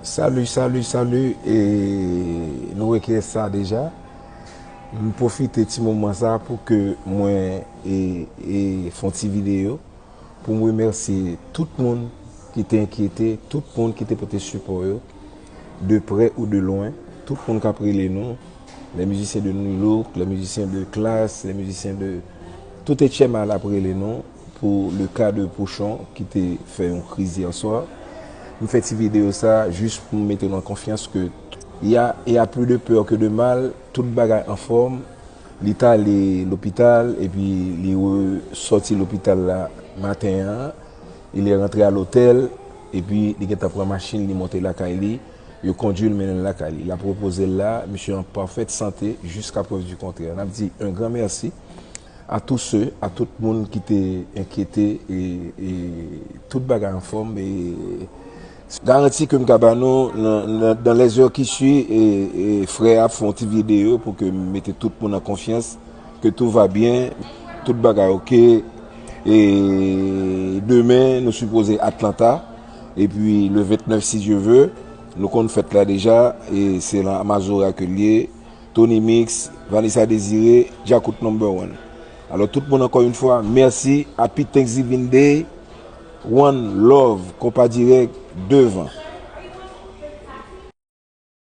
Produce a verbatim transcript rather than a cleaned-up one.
Salut, salut, salut. E nou wè kiyès sa deja. M pwofite ti moman sa pou ke mwen e, e fè yon ti videyo pou m remèsye tout moun ki te enkyete, tout moun ki te pote sipò yo, de prè ou de lwen, tout moun k ap rele nou, les musiciens de New Look, les musiciens de Classe, les musiciens de tout H M A l ap rele nou pou le cas de Pouchon ki te fè yon kriz yè swa. M fè ti videyo sa jis pou m mete nou an konfyans ke y a, y a plus de peur que de mal, tout bagay anfòm. Li t ale lopital epi li resòti lopital la maten an. Il est rentré à l'hôtel epi li gentan pran machin, li monte lakay li. Yo kondui l mennen l lakay li. L ap repoze l la, misye an pafèt sante jiska prèv di kontrè. N ap di un grand merci à tous ceux, à tout moun ki te enkyete e, e tout bagay anfòm e garanti ke m ka ba nou nan, nan, dans les heures qui suivent e, e frè a ap fè yon ti videyo pou ke m mete tout moun an konfyans ke tout va bien, tout bagay oke. E demen nou sipoze Atlanta epi le vennèf si Dye ve, nou konn fèt la deja e se la Mazora ke l ye. Tony Mix, Vanessa Désiré, Djakout number one. Alò tout moun ankò yon fwa, mèsi, Happy Thanksgiving Day, One Love, Konpa Dirèk, devan.